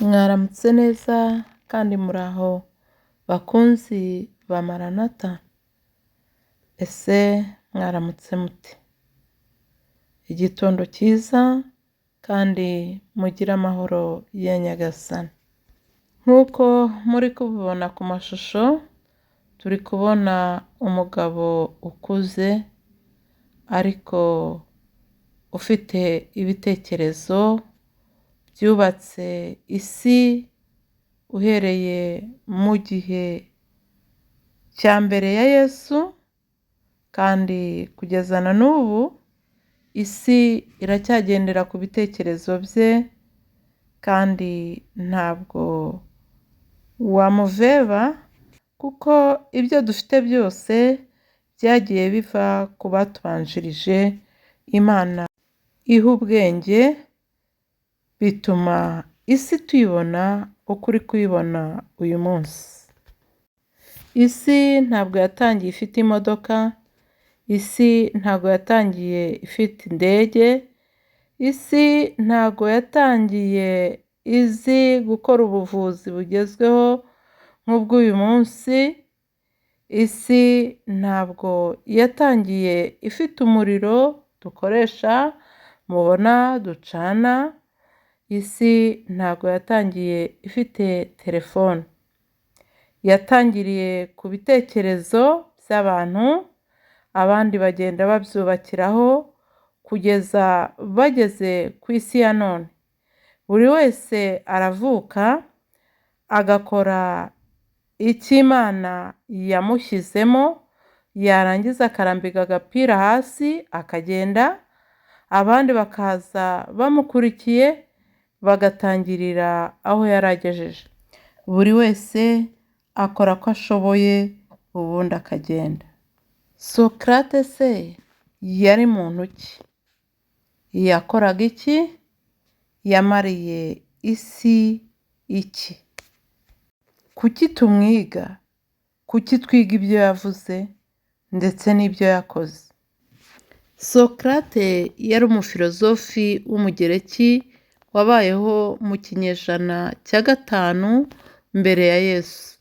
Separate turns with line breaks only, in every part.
Mwaramutse neza kandi muraho bakunzi ba Maranatha? Ese mwaramutse mute? Igitondo cyiza kandi mugire amahoro ya Nyagasani. Nk'uko muri kubibona ku mashusho, turi kubona umugabo ukuze ariko ufite ibitekerezo byubatse isi uhereye mu gihe cya mbere ya Yesu kandi kugeza na n'ubu isi iracyagendera ku bitekerezo bye kandi ntabwo wamuveba kuko ibyo dufite byose byagiye biva ku batubanjirije. Imana iha ubwenge bituma isi tuyibona uko uri kuyibona uyu munsi. Isi ntabwo yatangiye ifite imodoka, isi ntabwo yatangiye ifite indege, isi ntabwo yatangiye izi gukora ubuvuzi bugezweho nk'ubw'uyu munsi, isi ntabwo yatangiye ifite umuriro dukoresha mubona ducana, isi ntabwo yatangiye ifite telefone. Yatangiriye ku bitekerezo by'abantu, abandi bagenda babyubakiraho kugeza bageze ku isi ya none. Buri wese aravuka agakora icyo Imana yamushyizemo, yarangiza akarambika agapira hasi akagenda, abandi bakaza bamukurikiye bagatangirira aho yari agejeje. Buri wese akora ko ashoboye ubundi akagenda. Socrate se yari muntu ki? Yakoraga iki? Yamariye isi iki? Kuki tumwiga? Kuki twiga ibyo yavuze ndetse n'ibyo yakoze? Socrate yari umufilozofi w'Umugereki wabayeho mu kinyejana cya 5 mbere ya Yesu.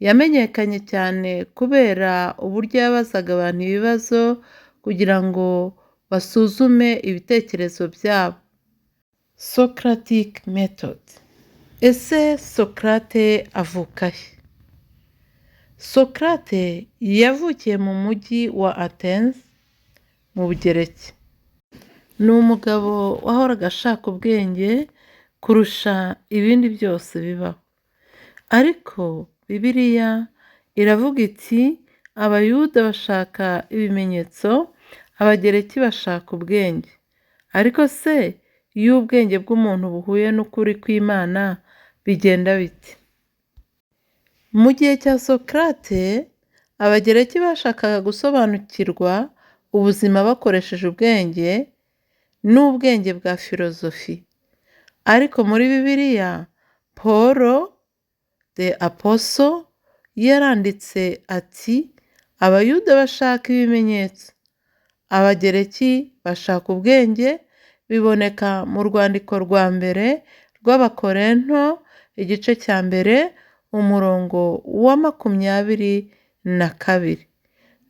Yamenyekanye cyane kubera uburyo yabazaga abantu ibibazo kugira ngo basuzume ibitekerezo byabo. Socratic method. Ese Socrate avuka he? Socrate yavukiye mu mujyi wa Athens mu Bugereki. Ni umugabo wahoraga ashaka ubwenge kurusha ibindi byose bibaho. Ariko Bibiliya iravuga iti Abayuda bashaka ibimenyetso, Abagereki bashaka ubwenge. Ariko se iyo ubwenge bw'umuntu buhuye n'ukuri kw'Imana bigenda bite? Mu gihe cya Socrate, Abagereki bashakaga gusobanukirwa ubuzima bakoresheje ubwenge n'ubwenge bwa filozofi. Ariko muri Bibiliya, Paul the Apostle yaranditse ati Abayuda bashaka ibimenyetso, Abagereki bashaka ubwenge, biboneka mu rwandiko rwa mbere rw'Abakorinto, igice cya 1, umurongo wa 22.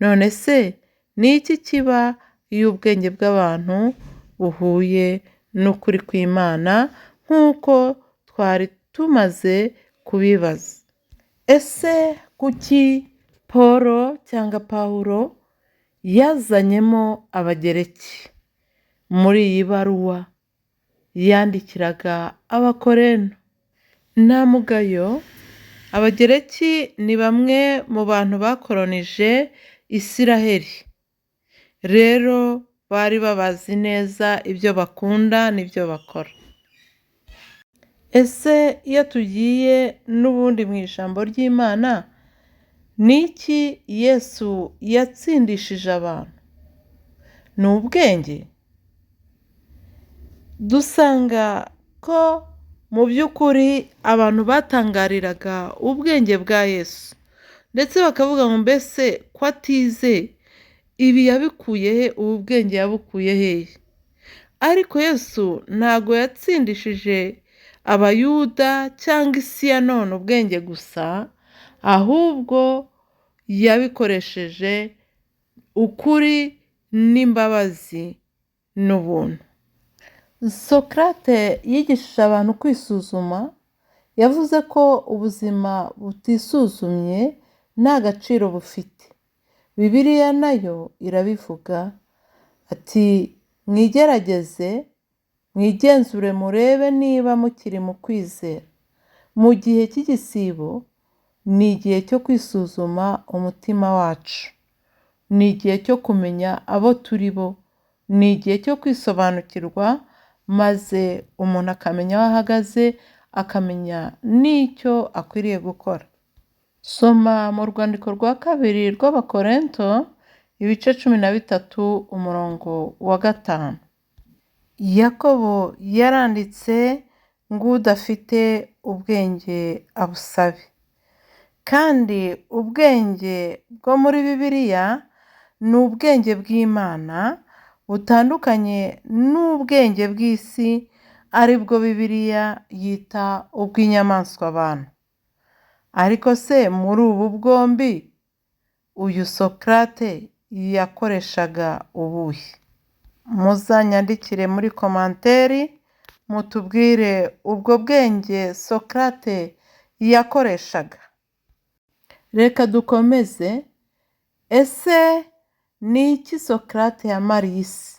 None se ni iki kiba iyo ubwenge bw'abantu buhuye n'ukuri kw'Imana nk'uko twari tumaze kubibaza? Ese kuki Paul cyangwa Pawulo yazanyemo Abagereki muri iyi baruwa yandikiraga Abakorinto? Nta mugayo, Abagereki ni bamwe mu bantu bakoronije Isiraheli. Rero bari babazi neza ibyo bakunda n'ibyo bakora. Ese iyo tugiye n'ubundi mu ijambo ry'Imana, ni iki Yesu yatsindishije abantu? Ni ubwenge? Dusanga ko mu by'ukuri abantu batangariraga ubwenge bwa Yesu, ndetse bakavuga ngo mbese ko atize, ibi yabikuye he, ubu bwenge yabukuye hehe? Ariko Yesu ntabwo yatsindishije Abayuda cyangwa isi ya none ubwenge gusa, ahubwo yabikoresheje ukuri n'imbabazi n'ubuntu. Socrate yigishije abantu kwisuzuma, yavuze ko ubuzima butisuzumye nta gaciro bufite. Bibiliya nayo irabivuga ati mwigerageze, mwigenzure murebe niba mukiri mu kwizera. Mu gihe cy'igisibo ni igihe cyo kwisuzuma umutima wacu, ni igihe cyo kumenya abo turi bo, ni igihe cyo kwisobanukirwa maze umuntu akamenya aho ahagaze, akamenya n'icyo akwiriye gukora. Soma mu rwandiko rwa kabiri rw'Abakorento ibice 13 umurongo wa 5. Yakobo yaranditse ngo udafite ubwenge abusabe. Kandi ubwenge bwo muri Bibiliya ni ubwenge bw'Imana butandukanye n'ubwenge bw'isi, ari bwo Bibiliya yita ubw'inyamaswa abantu. Ariko se muri ubu bwombi uyu Socrate yakoreshaga ubuhe? Muzanyandikire muri komanteri mutubwire ubwo bwenge Socrate yakoreshaga. Reka dukomeze. Ese ni iki Socrate yamariye isi?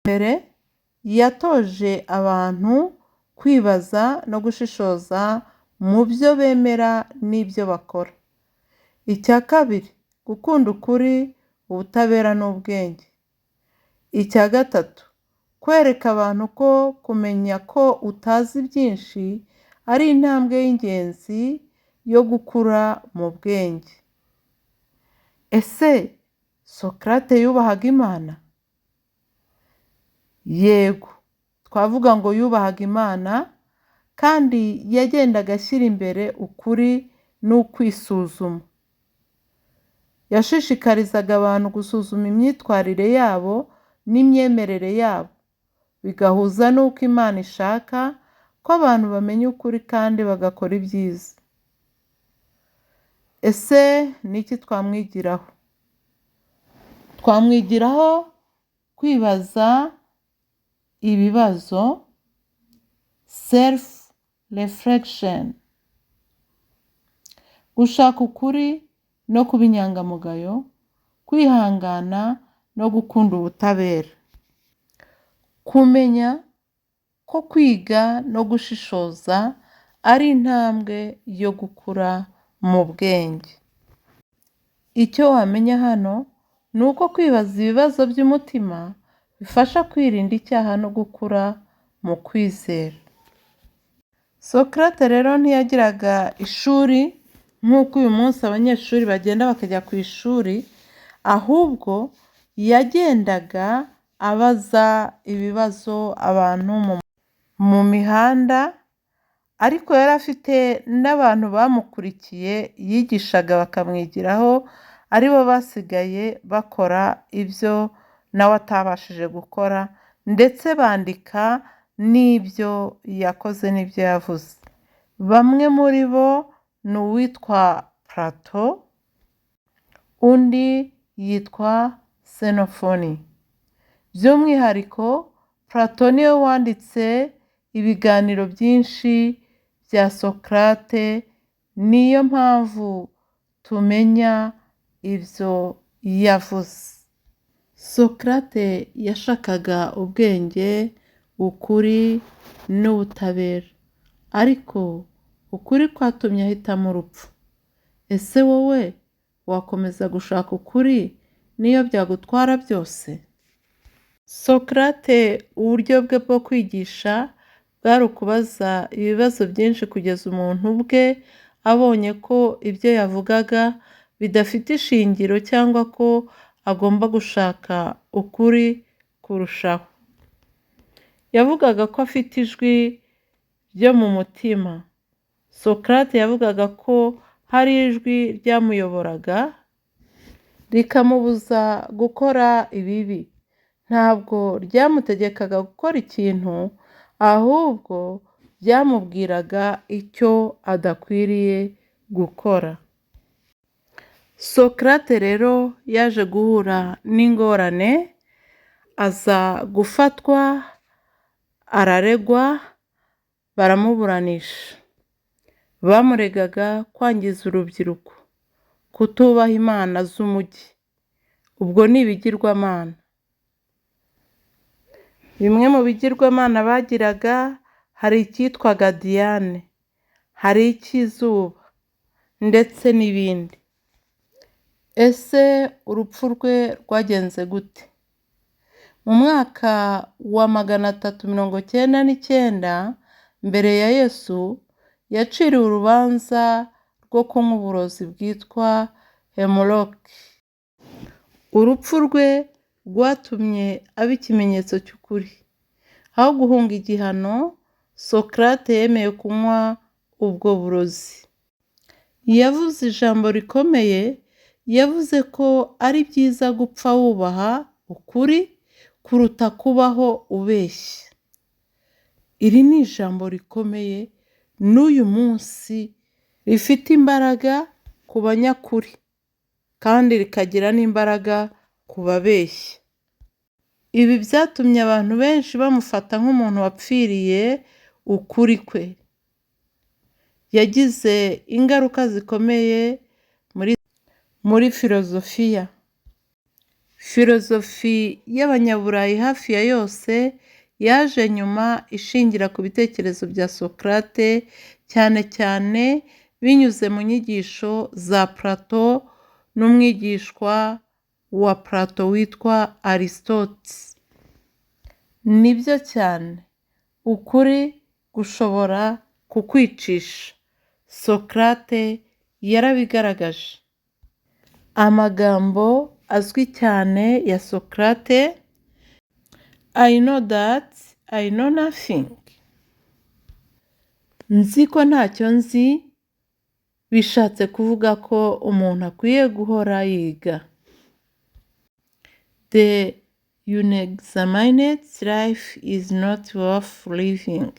Mbere yatoje abantu kwibaza no gushishoza mu byo bemera n'ibyo bakora. Icya kabiri, gukunda ukuri, ubutabera n'ubwenge. Icya gatatu, kwereka abantu ko kumenya ko utazi byinshi ari intambwe y'ingenzi yo gukura mu bwenge. Ese Socrate yubahaga Imana? Yego, twavuga ngo yubahaga Imana, kandi yagendaga ashyira imbere ukuri n'ukwisuzuma. Yashishikarizaga abantu gusuzuma imyitwarire yabo n'imyemerere yabo, bigahuza n'uko Imana ishaka ko abantu bamenya ukuri kandi bagakora ibyiza. Ese ni iki twamwigiraho? Twamwigiraho kwibaza ibibazo, self reflection, gushaka ukuri no kuba inyangamugayo, kwihangana no gukunda ubutabera, kumenya ko kwiga no gushishoza ari intambwe yo gukura mu bwenge. Icyo wamenya hano ni uko kwibaza ibibazo by'umutima bifasha kwirinda icyaha no gukura mu kwizera. Socrate rero ntiyagiraga ishuri nk'uko uyu munsi abanyeshuri bagenda bakajya ku ishuri, ahubwo yagendaga abaza ibibazo abantu mu mihanda, ariko yari afite n'abantu bamukurikiye yigishaga bakamwigiraho, aribo basigaye bakora ibyo nawe atabashije gukora, ndetse bandika n'ibyo yakoze n'ibyo yavuze. Bamwe muri bo ni uwitwa Plato, undi yitwa Xenophon. By'umwihariko Plato niwe wanditse ibiganiro byinshi bya Socrate, niyo mpamvu tumenya ibyo yavuze. Socrate yashakaga ubwenge, ukuri n'ubutabera, ariko ukuri kwatumye ahitamo urupfu. Ese wowe wakomeza gushaka ukuri n'iyo byagutwara byose? Socrate uburyo bwe bwo kwigisha bwari ukubaza ibibazo byinshi kugeza umuntu ubwe abonye ko ibyo yavugaga bidafite ishingiro cyangwa ko agomba gushaka ukuri kurushaho. Yavugaga ko afite ijwi ryo mu mutima. Socrate yavugaga ko hari ijwi ryamuyoboraga rikamubuza gukora ibibi. Ntabwo ryamutegekaga gukora ikintu, Ahubwo byamubwiraga icyo adakwiriye gukora. Socrate rero yaje guhura n'ingorane, aza gufatwa, araregwa, baramuburanisha. Bamuregaga kwangiza urubyiruko, kutubaha imana z'umujyi, ubwo ni ibigirwamana. Bimwe mu bigirwamana bagiraga hari icyitwaga Diane, hari icy'izuba ndetse n'ibindi. Ese urupfu rwe rwagenze gute? Mu mwaka wa 399 mbere ya Yesu, yaciriwe urubanza rwo kunywa uburozi bwitwa hemlock. Urupfu rwe rwatumye aba ikimenyetso cy'ukuri. Aho guhunga igihano, Socrate yemeye kunywa ubwo burozi. Yavuze ijambo rikomeye, yavuze ko ari byiza gupfa wubaha ukuri kuruta kubaho ubeshya. Iri ni ijambo rikomeye n'uyu munsi rifite imbaraga ku banyakuri kandi rikagira n'imbaraga ku babeshya. Ibi byatumye abantu benshi bamufata nk'umuntu wapfiriye ukuri kwe. Yagize ingaruka zikomeye muri filozofiya. Filozofi y'Abanyaburayi hafi ya yose yaje nyuma ishingira ku bitekerezo bya Socrate, cyane cyane binyuze mu nyigisho za Plato n'umwigishwa wa Plato witwa Aristote. Nibyo cyane, ukuri gushobora kukwicisha. Socrate yarabigaragaje. Amagambo azwi cyane ya Socrate: "I know that I know nothing." Nzi ko ntacyo nzi, bishatse kuvuga ko umuntu akwiye guhora yiga. The unexamined life is not worth living.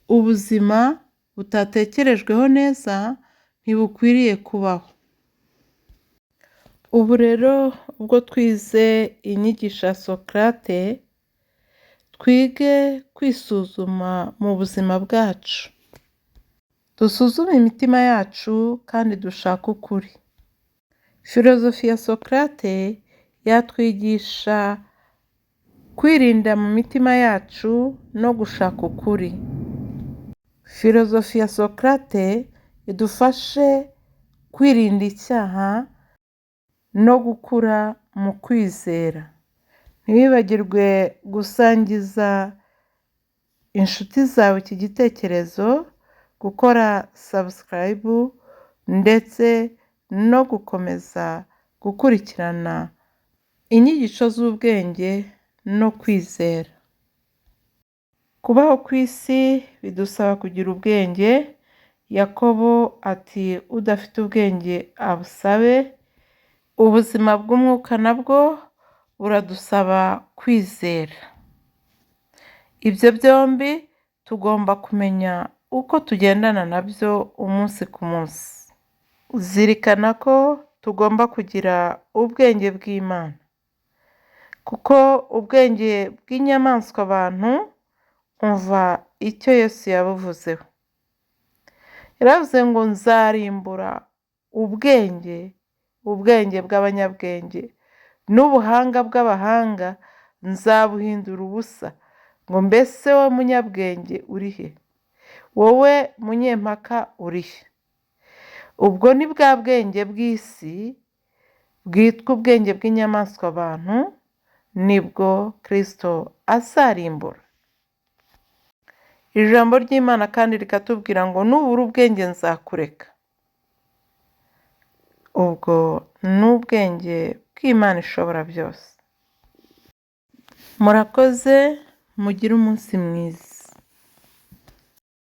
Ubuzima butatekerejweho neza ntibukwiriye kubaho. Ubu rero ubwo twize inyigisho ya Socrate, twige kwisuzuma mu buzima bwacu. Dusuzume imitima yacu kandi dushake ukuri. Filozofi ya Socrate yatwigisha kwirinda mu mitima yacu no gushaka ukuri. Filozofi ya Socrate idufashe kwirinda icyaha no gukura mu kwizera. Ntiwibagirwe gusangiza inshuti zawe iki gitekerezo, gukora subscribe ndetse no gukomeza gukurikirana inyigisho z'ubwenge no kwizera. Kubaho ku isi bidusaba kugira ubwenge. Yakobo ati: "Udafite ubwenge abusabe." Ubuzima bw'umwuka nabwo buradusaba kwizera. Ibyo byombi tugomba kumenya uko tugendana nabyo umunsi ku munsi. Zirikana ko tugomba kugira ubwenge bw'Imana, kuko ubwenge bw'inyamaswa abantu, umva icyo Yesu yabuvuzeho. Yaravuze ngo: "Nzarimbura ubwenge bw'abanyabwenge n'ubuhanga bw'abahanga nzabuhindura ubusa." Ngo: "Mbese wowe munyabwenge uri he? Wowe munyempaka uri he?" Ubwo ni bwa bwenge bw'isi bwitwa ubwenge bw'inyamaswa abantu, nibwo Kirisito azarimbura. Ijambo ry'Imana kandi rikatubwira ngo: "Nubura ubwenge nzakureka." Ubwo ni ubwenge bw'Imana ishobora byose. Murakoze, mugire umunsi mwiza.